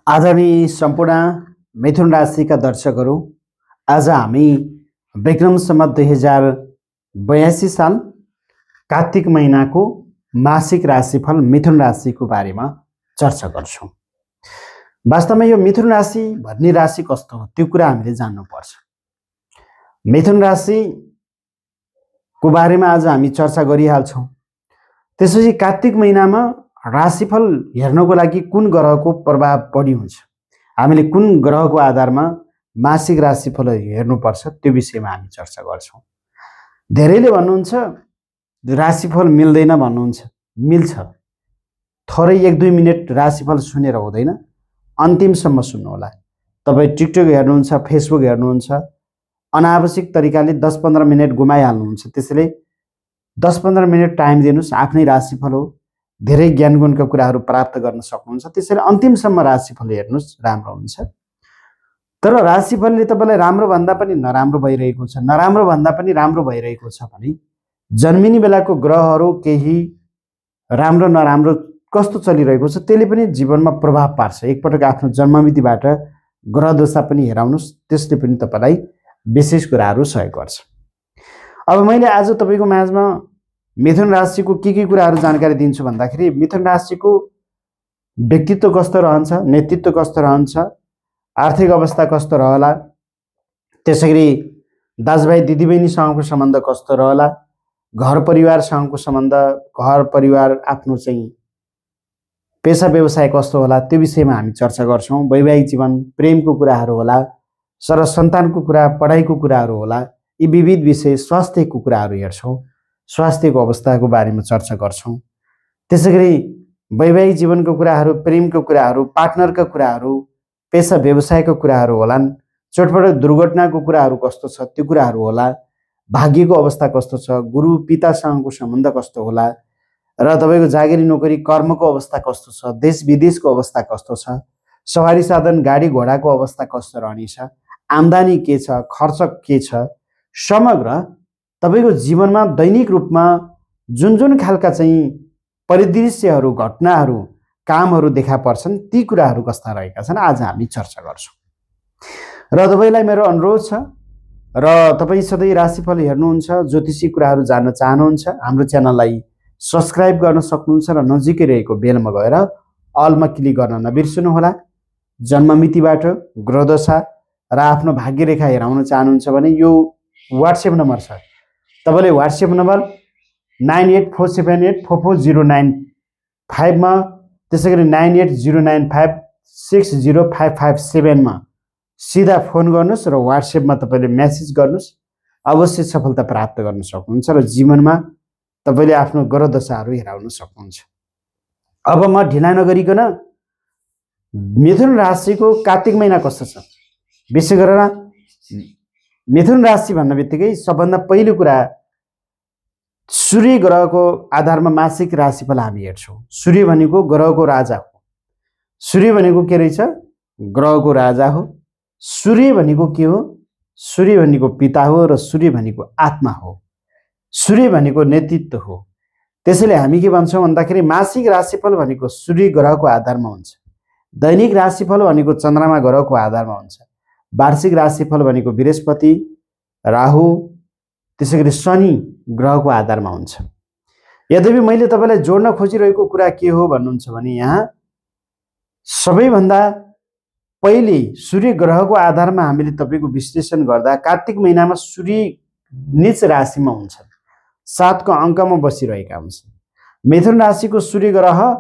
आदरणीय सम्पूर्ण मिथुन राशिका दर्शकहरू, आज हामी विक्रम सम्वत 2082 साल कार्तिक महिनाको मासिक राशिफल मिथुन राशिको बारेमा चर्चा गर्छौं। वास्तवमा यो मिथुन राशि भन्ने राशि कस्तो हो त्यो कुरा हामीले जान्नुपर्छ। मिथुन राशिको बारेमा आज हामी चर्चा गरिहाल्छौं। त्यसपछि कार्तिक महिनामा राशिफल हेर्नको लागि कुन ग्रहको प्रभाव बढी हुन्छ, हामीले कुन ग्रहको आधारमा मासिक राशिफल हेर्नुपर्छ त्यो विषयमा हामी चर्चा गर्छौं। धेरैले भन्नुहुन्छ राशिफल मिल्दैन भन्नुहुन्छ। मिल्छ, थोरै 1-2 मिनेट राशिफल सुनेर हुँदैन, अन्तिमसम्म सुन्नु होला। तपाई टिकटक हेर्नुहुन्छ, फेसबुक हेर्नुहुन्छ, अनावश्यक तरिकाले 10-15 मिनेट गुमाइहाल्नुहुन्छ। त्यसैले 10-15 मिनेट टाइम दिनुस्, आफ्नै राशिफल हो, धेरै ज्ञान गुणका कुराहरू प्राप्त गर्न सक्नुहुन्छ। त्यसैले अन्तिमसम्म राशिफल हेर्नुस्, राम्रो हुन्छ। तर राशिफलले तपाईलाई राम्रो भन्दा पनि नराम्रो भइरहेको छ, नराम्रो भन्दा पनि राम्रो भइरहेको छ भने जन्मिने बेलाको ग्रहहरू केही राम्रो नराम्रो कस्तो चलिरहेको छ त्यसले पनि जीवनमा प्रभाव पार्छ। एकपटक आफ्नो जन्ममितिबाट ग्रह दशा पनि हेराउनुस्, त्यसले पनि तपाईलाई विशेष कुराहरू सहयोग गर्छ। अब मैले आज तपाईको माझमा मिथुन राशिको के कुराहरू जानकारी दिन्छु भन्दाखेरि मिथुन राशिको व्यक्तित्व कस्तो रहन्छ, नेतृत्व कस्तो रहन्छ, आर्थिक अवस्था कस्तो रहला, त्यसैगरी दाजुभाइ दिदीबहिनीसँगको सम्बन्ध कस्तो रहला, घर परिवारसँगको सम्बन्ध, घर परिवार आफ्नो चाहिँ पेशा व्यवसाय कस्तो होला त्यो विषयमा हामी चर्चा गर्छौं। वैवाहिक जीवन, प्रेमको कुराहरू होला, सर सन्तानको कुरा, पढाइको कुराहरू होला, यी विविध विषय, स्वास्थ्यको कुराहरू हेर्छौं, स्वास्थ्यको अवस्थाको बारेमा चर्चा गर्छौं। त्यसैगरी वैवाहिक जीवनको कुराहरू, प्रेमको कुराहरू, पार्टनरका कुराहरू, पेशा व्यवसायको कुराहरू होलान्, चोटपटक दुर्घटनाको कुराहरू कस्तो छ त्यो कुराहरू होला, भाग्यको अवस्था कस्तो छ, गुरु पितासँगको सम्बन्ध कस्तो होला र तपाईको जागिरी नोकरी कर्मको अवस्था कस्तो छ, देश विदेशको अवस्था कस्तो छ, सवारी साधन गाडी घोडाको अवस्था कस्तो रहनेछ, आम्दानी के छ, खर्च के छ, समग्र तपाईको जीवनमा दैनिक रूपमा जुन जुन खालका चाहिँ परिदृश्यहरू, घटनाहरू, कामहरू देखा पर्छन् ती कुराहरू कस्ता रहेका छन् आज हामी चर्चा गर्छौं। र तपाईलाई मेरो अनुरोध छ र तपाई सधैँ राशिफल हेर्नुहुन्छ, ज्योतिषी कुराहरू जान्न चाहनुहुन्छ, हाम्रो च्यानललाई सब्स्क्राइब गर्न सक्नुहुन्छ र नजिकै रहेको बेलमा गएर अलमा क्लिक गर्न नबिर्सनु होला। जन्ममितिबाट ग्रहदशा र आफ्नो भाग्यरेखा हेराउन चाहनुहुन्छ भने यो WhatsApp नम्बर छ, तपाईले WhatsApp नम्बर 9847844095 मा, त्यसैगरी 9809560557 मा सिधा फोन गर्नुस् र WhatsApp मा तपाईले मेसेज गर्नुस्, अवश्य सफलता प्राप्त गर्न सक्नुहुन्छ र जीवनमा तपाईले आफ्नो ग्रह दशाहरू हेराउन सक्नुहुन्छ। अब म ढिला नगरिकन मिथुन राशिको कार्तिक महिना कस्तो छ, विशेष गरेर मिथुन राशि भन्ने बित्तिकै सबभन्दा पहिलो कुरा सूर्य ग्रहको आधारमा मासिक राशिफल हामी हेर्छौं। सूर्य भनेको ग्रहको राजा हो। सूर्य भनेको के रहेछ? ग्रहको राजा हो। सूर्य भनेको के हो? सूर्य भनेको पिता हो र सूर्य भनेको आत्मा हो। सूर्य भनेको नेतृत्व हो। त्यसैले हामी के भन्छौं भन्दाखेरि मासिक राशिफल भनेको सूर्य ग्रहको आधारमा हुन्छ, दैनिक राशिफल भनेको चन्द्रमा ग्रहको आधारमा हुन्छ, वार्षिक राशिफल भनेको बृहस्पति, राहु, त्यसैगरी शनि ग्रहको आधारमा हुन्छ। यद्यपि मैले तपाईलाई जोड्न खोजिरहेको कुरा के हो भन्नुहुन्छ भने यहाँ सबैभन्दा पहिले सूर्य ग्रहको आधारमा हामीले तपाईको विश्लेषण गर्दा कार्तिक महिनामा सूर्य नीच राशिमा हुन्छ, 7 को अङ्कमा बसिरहेका हुन्छन्। मिथुन राशिको सूर्य ग्रह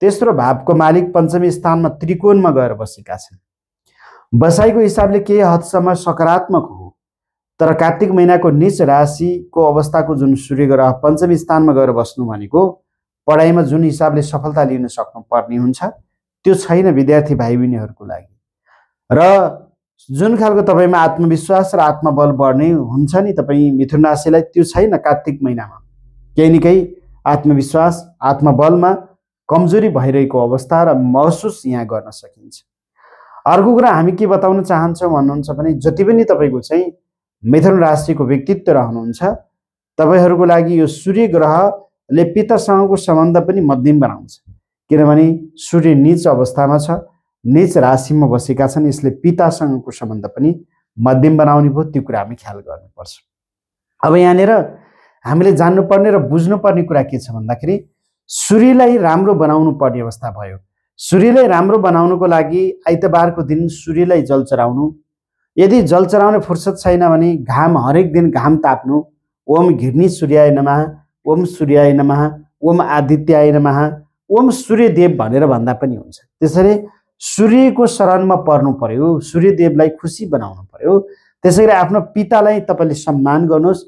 तेस्रो भावको मालिक पञ्चमी स्थानमा त्रिकोणमा गएर बसेका छन्। बसाइको हिसाबले केही हदसम्म सकारात्मक हो, तर कार्तिक महिनाको नीच राशिको अवस्थाको जुन सूर्य ग्रह पञ्चमी स्थानमा गएर बस्नु भनेको पढाइमा जुन हिसाबले सफलता लिन सक्नुपर्ने हुन्छ त्यो छैन विद्यार्थी भाइ बहिनीहरूको लागि। र जुन खालको तपाईमा आत्मविश्वास र आत्मबल बढ्ने हुन्छ नि तपाई मिथुन राशिलाई, त्यो छैन कार्तिक महिनामा। केही न केही आत्मविश्वास, आत्मबलमा कमजोरी भइरहेको अवस्था र महसुस यहाँ गर्न सकिन्छ। अर्को कुरा हामी के बताउन चाहन्छौं भन्नुहुन्छ भने जति पनि तपाईको चाहिँ मिथुन राशिको व्यक्तित्व रहनुहुन्छ तपाईहरुको लागि यो सूर्य ग्रहले पितासँगको सम्बन्ध पनि मध्यम बनाउँछ, किनभने सूर्य नीच अवस्थामा छ नीच राशिमा बसेका छन्, यसले पितासँगको सम्बन्ध पनि मध्यम बनाउने भयो। त्यो कुरा हामी ख्याल गर्नुपर्छ। अब यहाँनिर हामीले जान्नुपर्ने र बुझ्नुपर्ने कुरा के छ भन्दाखेरि सूर्यलाई राम्रो बनाउनु पर्ने अवस्था भयो। सूर्यलाई राम्रो बनाउनुको लागि आइतबारको दिन सूर्यलाई जल चढाउनु। यदि जल चढाउने फुर्सद छैन भने घाम हरेक दिन घाम ताप्नु। ओम घिर्नी सूर्याय नमः, ओम सूर्याय नमः, ओम आदित्याय नमः, ओम सूर्यदेव भनेर भन्दा पनि हुन्छ। त्यसरी सूर्यको शरणमा पर्नु पर्यो, सूर्यदेवलाई खुसी बनाउनु पर्यो। त्यसैगरी आफ्नो पितालाई तपाईँले सम्मान गर्नुहोस्,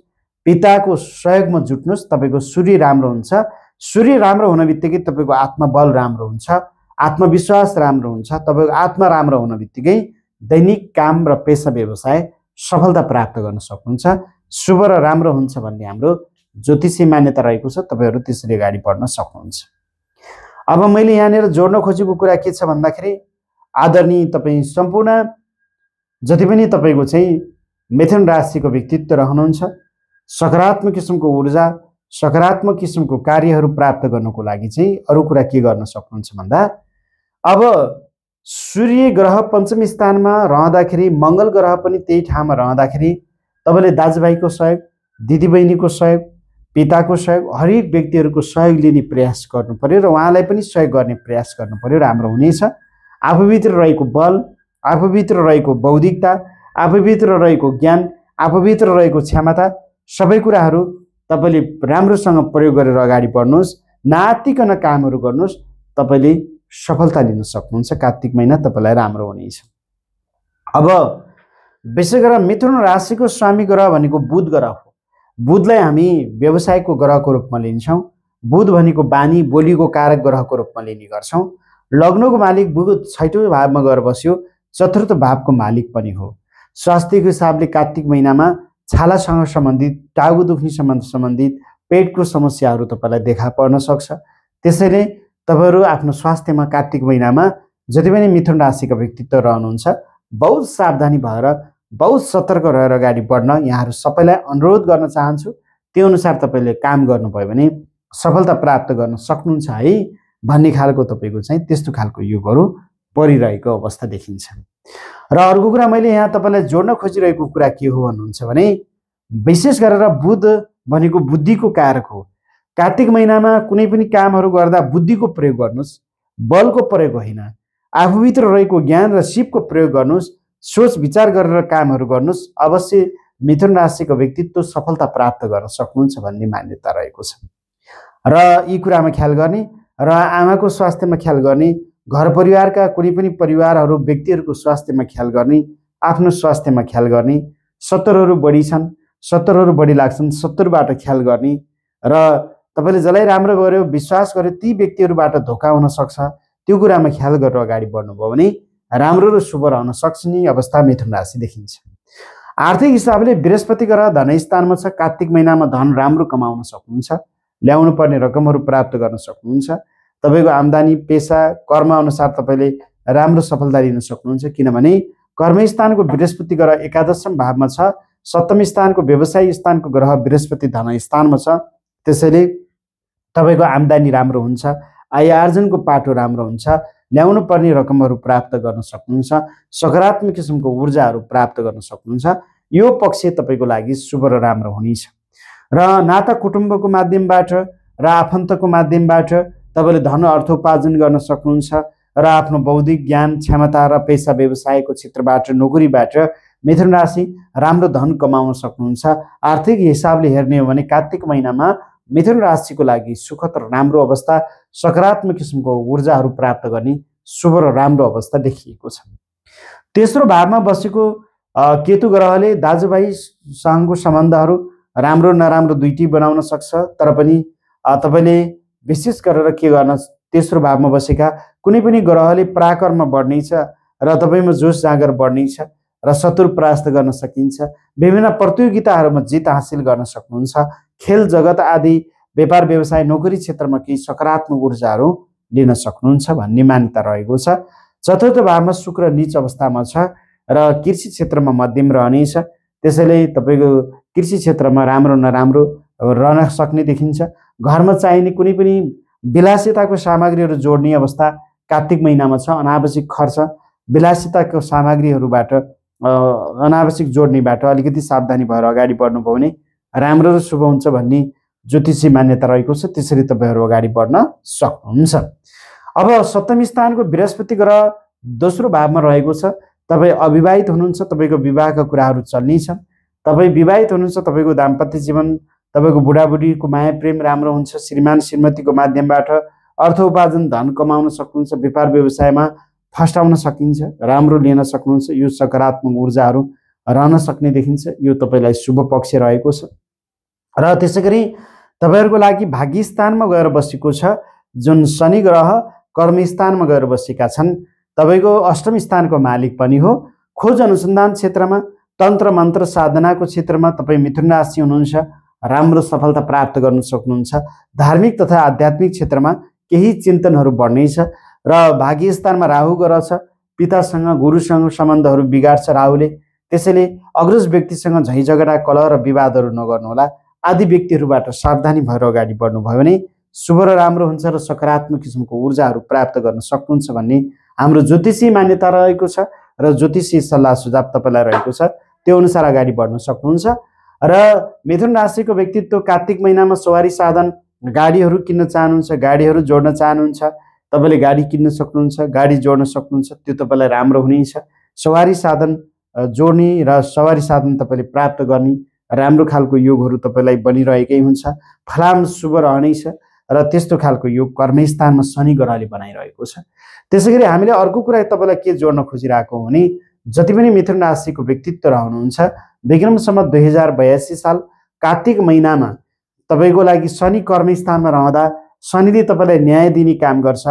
पिताको सहयोगमा जुट्नुहोस्। तपाईँको सूर्य राम्रो हुन्छ। सूर्य राम्रो हुन बित्तिकै तपाईँको आत्मबल राम्रो हुन्छ, आत्मविश्वास राम्रो हुन्छ। तपाईँको आत्मा राम्रो हुन बित्तिकै दैनिक काम र पेसा व्यवसाय सफलता प्राप्त गर्न सक्नुहुन्छ। शुभ र राम्रो हुन्छ भन्ने हाम्रो ज्योतिषी मान्यता रहेको छ। तपाईँहरू त्यसरी अगाडि बढ्न सक्नुहुन्छ। अब मैले यहाँनिर जोड्न खोजेको कुरा के छ भन्दाखेरि आदरणीय तपाईँ सम्पूर्ण जति पनि तपाईँको चाहिँ मिथुन राशिको व्यक्तित्व रहनुहुन्छ, सकारात्मक किसिमको ऊर्जा, सकारात्मक किसिमको कार्यहरू प्राप्त गर्नको लागि चाहिँ अरू कुरा के गर्न सक्नुहुन्छ भन्दा अब सूर्य ग्रह पञ्चम स्थानमा रहँदाखेरि, मंगल ग्रह पनि त्यही ठाउँमा रहँदाखेरि तपाईँले दाजुभाइको सहयोग, दिदीबहिनीको सहयोग, पिताको सहयोग, हरेक व्यक्तिहरूको सहयोग लिने प्रयास गर्नु पर्यो र उहाँलाई पनि सहयोग गर्ने प्रयास गर्नु पर्यो। राम्रो हुनेछ। आफूभित्र रहेको बल, आफूभित्र रहेको बौद्धिकता, आफूभित्र रहेको ज्ञान, आफूभित्र रहेको क्षमता, सबै कुराहरू तपाईँले राम्रोसँग प्रयोग गरेर अगाडि बढ्नुहोस्। नआत्तिकन कामहरू गर्नुहोस्, तपाईँले सफलता लिन सक्नुहुन्छ। कार्तिक महिना तपाईँलाई राम्रो हुनेछ। अब विशेष गरेर मिथुन राशिको स्वामी ग्रह भनेको बुध ग्रह हो। बुधलाई हामी व्यवसायको ग्रहको रूपमा लिन्छौँ। बुध भनेको बानी बोलीको कारक ग्रहको रूपमा लिने गर्छौँ। लग्नको मालिक बुध 6औं भावमा गएर बस्यो, 4th भावको मालिक पनि हो। स्वास्थ्यको हिसाबले कार्तिक महिनामा छालासँग सम्बन्धित, टाउको दुख्नेसँग सम्बन्धित पेटको समस्याहरू तपाईँलाई देखा पर्न सक्छ। त्यसैले तपाईँहरू आफ्नो स्वास्थ्यमा कार्तिक महिनामा जति पनि मिथुन राशिका व्यक्तित्व रहनुहुन्छ बहुत सावधानी भएर, बहुत सतर्क रहेर अगाडि बढ्न यहाँहरू सबैलाई अनुरोध गर्न चाहन्छु। त्यो अनुसार तपाईँले काम गर्नुभयो भने सफलता प्राप्त गर्न सक्नुहुन्छ है भन्ने खालको तपाईँको चाहिँ त्यस्तो खालको युगहरू परिरहेको अवस्था देखिन्छ। र अर्को कुरा मैले यहाँ तपाईँलाई जोड्न खोजिरहेको कुरा के हो भन्नुहुन्छ भने विशेष गरेर बुध भनेको बुद्धिको कारक हो। कार्तिक महिनामा कुनै पनि कामहरू गर्दा बुद्धिको प्रयोग गर्नुहोस्, बलको प्रयोग होइन। आफूभित्र रहेको ज्ञान र सिपको प्रयोग गर्नुहोस्, सोच विचार गरेर कामहरू गर्नुहोस्। अवश्य मिथुन राशिको व्यक्तित्व सफलता प्राप्त गर्न सक्नुहुन्छ भन्ने मान्यता रहेको छ। र यी कुरामा ख्याल गर्ने र आमाको स्वास्थ्यमा ख्याल गर्ने, घर परिवारका कुनै पनि परिवारहरू व्यक्तिहरूको स्वास्थ्यमा ख्याल गर्ने, आफ्नो स्वास्थ्यमा ख्याल गर्ने। 70हरू बढी छन्, 70हरू बढी लाग्छन्, 70बाट ख्याल गर्ने र तपाईँले जसलाई राम्रो गर्यो, विश्वास गर्यो, ती व्यक्तिहरूबाट धोका हुन सक्छ। त्यो कुरामा ख्याल गरेर अगाडि बढ्नुभयो भने राम्रो र शुभ रहन सक्ने अवस्था मिथुन राशि देखिन्छ। आर्थिक हिसाबले बृहस्पति ग्रह धन स्थानमा छ। कार्तिक महिनामा धन राम्रो कमाउन सक्नुहुन्छ, ल्याउनु पर्ने रकमहरू प्राप्त गर्न सक्नुहुन्छ। तपाईँको आम्दानी, पेसा, कर्म अनुसार तपाईँले राम्रो सफलता लिन सक्नुहुन्छ। किनभने कर्मस्थानको बृहस्पति ग्रह 11औं भावमा छ। 7म स्थानको व्यवसाय स्थानको ग्रह बृहस्पति धन स्थानमा छ। त्यसैले तपाईँको आम्दानी राम्रो हुन्छ, आय आर्जनको पाटो राम्रो हुन्छ, ल्याउनु पर्ने रकमहरू प्राप्त गर्न सक्नुहुन्छ, सकारात्मक किसिमको ऊर्जाहरू प्राप्त गर्न सक्नुहुन्छ। यो पक्ष तपाईँको लागि शुभ र राम्रो हुनेछ। र नाता कुटुम्बको माध्यमबाट र आफन्तको माध्यमबाट तपाईँले धन अर्थोपार्जन गर्न सक्नुहुन्छ र आफ्नो बौद्धिक ज्ञान, क्षमता र पेसा व्यवसायको क्षेत्रबाट, नोकरीबाट मिथुन राशि राम्रो धन कमाउन सक्नुहुन्छ। आर्थिक हिसाबले हेर्ने हो भने कार्तिक महिनामा मिथुन राशिको लागि सुखद र राम्रो अवस्था, सकारात्मक किसिमको ऊर्जाहरू प्राप्त गर्ने शुभ र राम्रो अवस्था देखिएको छ। तेस्रो भावमा बसेको केतु ग्रहले दाजुभाइसँगको सम्बन्धहरू राम्रो नराम्रो दुईटै बनाउन सक्छ। तर पनि तपाईँले विशेष गरेर के गर्न, तेस्रो भावमा बसेका कुनै पनि ग्रहले पराक्रम बढ्नेछ र तपाईँमा जोस जाँगर बढ्नेछ र शत्रु परास्त गर्न सकिन्छ। विभिन्न प्रतियोगिताहरूमा जित हासिल गर्न सक्नुहुन्छ। खेल जगत आदि, व्यापार व्यवसाय, नोकरी क्षेत्रमा केही सकारात्मक ऊर्जाहरू लिन सक्नुहुन्छ भन्ने मान्यता रहेको छ। 4th भावमा शुक्र नीच अवस्थामा छ र कृषि क्षेत्रमा मध्यम रहनेछ। त्यसैले तपाईँको कृषि क्षेत्रमा राम्रो नराम्रो रहन सक्ने देखिन्छ। घरमा चाहिने कुनै पनि विलासिताको सामग्रीहरू जोड्ने अवस्था कार्तिक महिनामा छ। अनावश्यक खर्च विलासिताको सामग्रीहरूबाट अनावश्यक जोड्नेबाट अलिकति सावधानी भएर अगाडि बढ्नुभयो भने राम्रो र शुभ हुन्छ भन्ने ज्योतिषी मान्यता रहेको छ। त्यसरी तपाईहरू अगाडि बढ्न सक्नुहुन्छ। अब सप्तम स्थानको बृहस्पति ग्रह दोस्रो भावमा रहेको छ। तपाईँ अविवाहित हुनुहुन्छ, तपाईँको विवाहका कुराहरू चल्नेछ। तपाईँ विवाहित हुनुहुन्छ, तपाईँको दाम्पत्य जीवन, तपाईँको बुढाबुढीको माया प्रेम राम्रो हुन्छ। श्रीमान श्रीमतीको माध्यमबाट अर्थ उपार्जन धन कमाउन सक्नुहुन्छ। व्यापार व्यवसायमा फस्टाउन सकिन्छ, राम्रो लिन सक्नुहुन्छ। यो सकारात्मक ऊर्जाहरू रहन सक्ने देखिन्छ। यो तपाईँलाई शुभ पक्ष रहेको छ। र त्यसै गरी तपाईँहरूको लागि भाग्य स्थानमा गएर बसेको छ जुन शनि ग्रह कर्मस्थानमा गएर बसेका छन्। तपाईँको अष्टम स्थानको मालिक पनि हो। खोज अनुसन्धान क्षेत्रमा, तन्त्र मन्त्र साधनाको क्षेत्रमा तपाईँ मिथुन राशि हुनुहुन्छ, राम्रो सफलता प्राप्त गर्न सक्नुहुन्छ। धार्मिक तथा आध्यात्मिक क्षेत्रमा केही चिन्तनहरू बढ्नेछ। र भाग्य स्थानमा राहु ग्रह छ। पितासँग गुरुसँग सम्बन्धहरू बिगार्छ राहुले। त्यसैले अग्रज व्यक्तिसँग झैझगडा कलह र विवादहरू नगर्नुहोला। आदि व्यक्तिहरूबाट सावधानी भएर अगाडि बढ्नुभयो भने शुभ र राम्रो हुन्छ र सकारात्मक किसिमको ऊर्जाहरू प्राप्त गर्न सक्नुहुन्छ भन्ने हाम्रो ज्योतिषी मान्यता रहेको छ र ज्योतिषी सल्लाह सुझाव तपाईँलाई रहेको छ। त्यो अनुसार अगाडि बढ्न सक्नुहुन्छ। र मिथुन राशिको व्यक्तित्व कार्तिक महिनामा सवारी साधन गाडीहरू किन्न चाहनुहुन्छ, गाडीहरू जोड्न चाहनुहुन्छ, तपाईँले गाडी किन्न सक्नुहुन्छ, गाडी जोड्न सक्नुहुन्छ। त्यो तपाईँलाई राम्रो हुनेछ। सवारी साधन जोड्ने र सवारी साधन तपाईँले प्राप्त गर्ने राम्रो खालको योगहरू तपाईँलाई बनिरहेकै हुन्छ। फलाम शुभ रहनेछ र त्यस्तो खालको योग कर्मस्थानमा शनि ग्रहले बनाइरहेको छ। त्यसै गरी हामीले अर्को कुरा तपाईँलाई के जोड्न खोजिरहेको हो भने जति पनि मिथुन राशिको व्यक्तित्व रहनुहुन्छ, विक्रम सम्वत 2082 साल कार्तिक महिनामा तपाईँको लागि शनि कर्मस्थानमा रहँदा शनिले तपाईँलाई न्याय दिने काम गर्छ,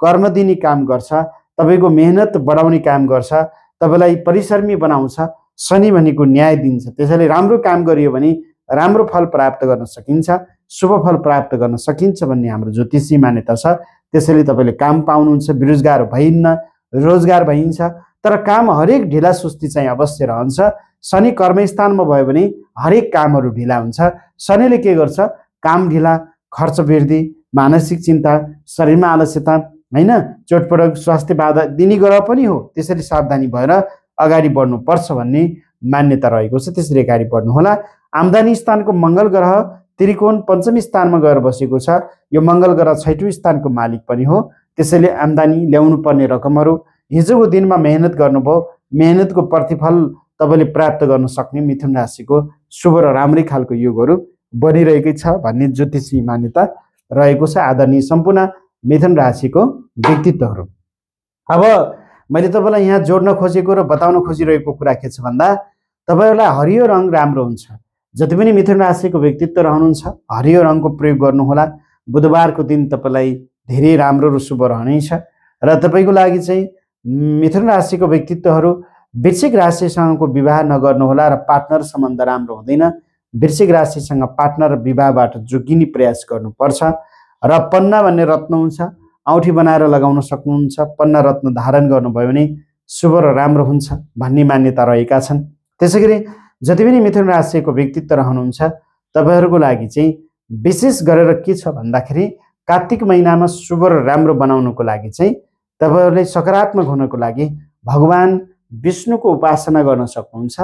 कर्म दिने काम गर्छ, तपाईँको मेहनत बढाउने काम गर्छ, तपाईँलाई परिश्रमी बनाउँछ। शनि भनेको न्याय दिन्छ। त्यसैले राम्रो काम गरियो भने राम्रो फल प्राप्त गर्न सकिन्छ, शुभ फल प्राप्त गर्न सकिन्छ भन्ने हाम्रो ज्योतिषी मान्यता छ। त्यसैले तपाईँले काम पाउनुहुन्छ। बेरोजगार भइन्न, रोजगार भइन्छ। तर काम हरेक ढिला सुस्ती चाहिँ अवश्य रहन्छ। शनि कर्मस्थानमा भयो भने हरेक कामहरू ढिला हुन्छ। शनिले के गर्छ? काम ढिला, खर्च वृद्धि, मानसिक चिन्ता, शरीरमा आलस्यता, होइन, चोटपटक, स्वास्थ्य बाधा दिने ग्रह पनि हो। त्यसरी सावधानी भएर अगाडि बढ्नुपर्छ भन्ने मान्यता रहेको छ। त्यसरी अगाडि बढ्नुहोला। आम्दानी स्थानको मङ्गल ग्रह त्रिकोण पञ्चम स्थानमा गएर बसेको छ। यो मङ्गल ग्रह 6औं स्थानको मालिक पनि हो। त्यसैले आम्दानी ल्याउनु पर्ने रकमहरू हिजोको दिनमा मेहनत गर्नुभयो, मेहनतको प्रतिफल तपाईँले प्राप्त गर्न सक्ने मिथुन राशिको शुभ र राम्रै खालको योगहरू बनिरहेकै छ भन्ने ज्योतिषी मान्यता रहेको छ। आदरणीय सम्पूर्ण मिथुन राशिको व्यक्तित्वहरू, अब मैले तपाईँलाई यहाँ जोड्न खोजेको र बताउन खोजिरहेको कुरा के छ भन्दा तपाईँहरूलाई हरियो रङ राम्रो हुन्छ। जति पनि मिथुन राशिको व्यक्तित्व रहनुहुन्छ हरियो रङको प्रयोग गर्नुहोला। बुधबारको दिन तपाईँलाई धेरै राम्रो र शुभ रहनेछ। र तपाईँको लागि चाहिँ मिथुन राशिको व्यक्तित्वहरू वृश्चिक राशिसँगको विवाह नगर्नुहोला र पार्टनर सम्बन्ध राम्रो हुँदैन। वृश्चिक राशिसँग पार्टनर विवाहबाट जोगिने प्रयास गर्नुपर्छ। र पन्ना भन्ने रत्न हुन्छ, औँठी बनाएर लगाउन सक्नुहुन्छ। पन्ना रत्न धारण गर्नुभयो भने शुभ र राम्रो हुन्छ भन्ने मान्यता रहेका छन्। त्यसै गरी जति पनि मिथुन राशिको व्यक्तित्व रहनुहुन्छ तपाईँहरूको लागि चाहिँ विशेष गरेर के छ भन्दाखेरि कार्तिक महिनामा शुभ र राम्रो बनाउनको लागि चाहिँ तपाईँहरूले सकारात्मक हुनको लागि भगवान विष्णुको उपासना गर्न सक्नुहुन्छ।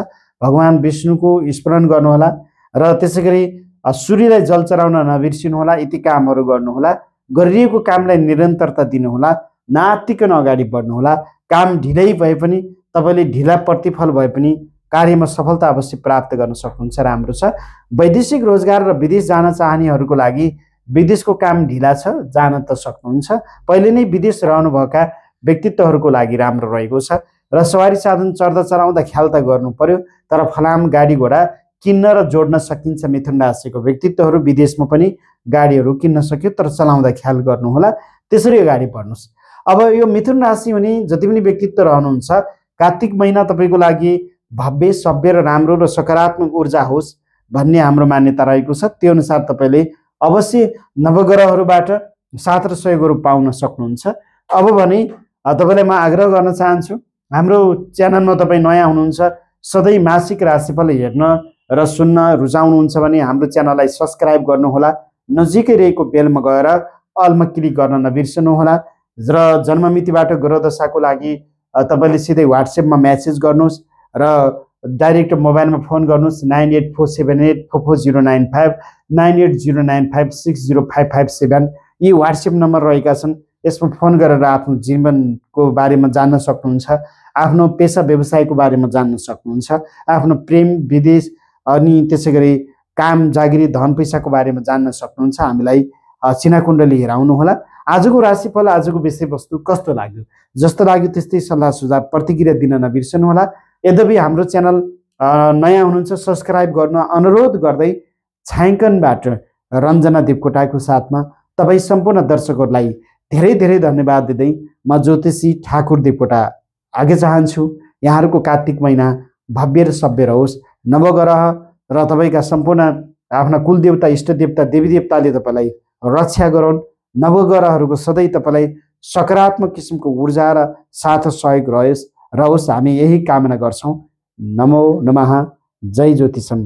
भगवान विष्णुको स्मरण गर्नुहोला र त्यसै गरी सूर्यलाई जल चढाउन नबिर्सिनुहोला। यति कामहरू गर्नुहोला। गरिएको कामलाई निरन्तरता दिनुहोला। नआत्तिकन अगाडि बढ्नुहोला। काम ढिलै भए पनि तपाईँले ढिला प्रतिफल भए पनि कार्यमा सफलता अवश्य प्राप्त गर्न सक्नुहुन्छ। राम्रो छ। वैदेशिक रोजगार र विदेश जान चाहनेहरूको लागि विदेशको काम ढिला छ, जान त सक्नुहुन्छ। पहिले नै विदेश रहनुभएका व्यक्तित्वहरूको लागि राम्रो रहेको छ। र सवारी साधन चढ्दा चलाउँदा ख्याल त गर्नु पर्यो, तर फलाम गाडी घोडा किन्न र जोड्न सकिन्छ। मिथुन राशिको व्यक्तित्वहरू विदेशमा पनि गाडीहरू किन्न सक्यो, तर चलाउँदा ख्याल गर्नुहोला। त्यसरी अगाडि बढ्नुहोस्। अब यो मिथुन राशि हुने जति पनि व्यक्तित्व रहनुहुन्छ कार्तिक महिना तपाईँको लागि भव्य, सभ्य र राम्रो र सकारात्मक ऊर्जा होस् भन्ने हाम्रो मान्यता रहेको छ। त्यो अनुसार तपाईँले अवश्य नवग्रहहरूबाट साथ र सहयोगहरू पाउन सक्नुहुन्छ। अब भने तपाईँलाई म आग्रह गर्न चाहन्छु, हाम्रो च्यानलमा तपाईँ नयाँ हुनुहुन्छ, सधैँ मासिक राशिफल हेर्न र सुन्न रुचाउनुहुन्छ भने हाम्रो च्यानललाई सब्सक्राइब गर्नुहोला। नजिकै रहेको बेलमा गएर अलमा क्लिक गर्न नबिर्सनुहोला। र जन्ममितिबाट ग्रह दशाको लागि तपाईँले सिधै WhatsAppमा मेसेज गर्नुहोस् र डाइरेक्ट मोबाइलमा फोन गर्नुहोस् 9847844095 9809560557। यी WhatsApp नम्बर रहेका छन्। यसमा फोन गरेर आफ्नो जीवनको बारेमा जान्न सक्नुहुन्छ, आफ्नो पेसा व्यवसायको बारेमा जान्न सक्नुहुन्छ, आफ्नो प्रेम विदेश अनि त्यसै गरी काम जागिरी धन पैसाको बारेमा जान्न सक्नुहुन्छ। हामीलाई चिनाकुण्डली हेराउनुहोला। आजको राशिफल, आजको विषयवस्तु कस्तो लाग्यो? जस्तो लाग्यो त्यस्तै सल्लाह सुझाव प्रतिक्रिया दिन नबिर्सनुहोला। यद्यपि हाम्रो च्यानल नयाँ हुनुहुन्छ सब्सक्राइब गर्न अनुरोध गर्दै छायाङ्कनबाट रञ्जना देवकोटाको साथमा तपाईँ सम्पूर्ण दर्शकहरूलाई धेरै धेरै धन्यवाद दिँदै म ज्योतिषी ठाकुर देवकोटा आगे चाहन्छु। यहाँहरूको कार्तिक महिना भव्य र सभ्य रहोस्। नवग्रह र तपाईँका सम्पूर्ण आफ्ना कुलदेवता इष्टदेवता देवीदेवताले तपाईँलाई रक्षा गरून्। नवग्रहहरूको सधैँ तपाईँलाई सकारात्मक किसिमको ऊर्जा र साथ सहयोग रहोस्। हामी यही कामना गर्छौँ। नमो नमः। जय ज्योतिषम।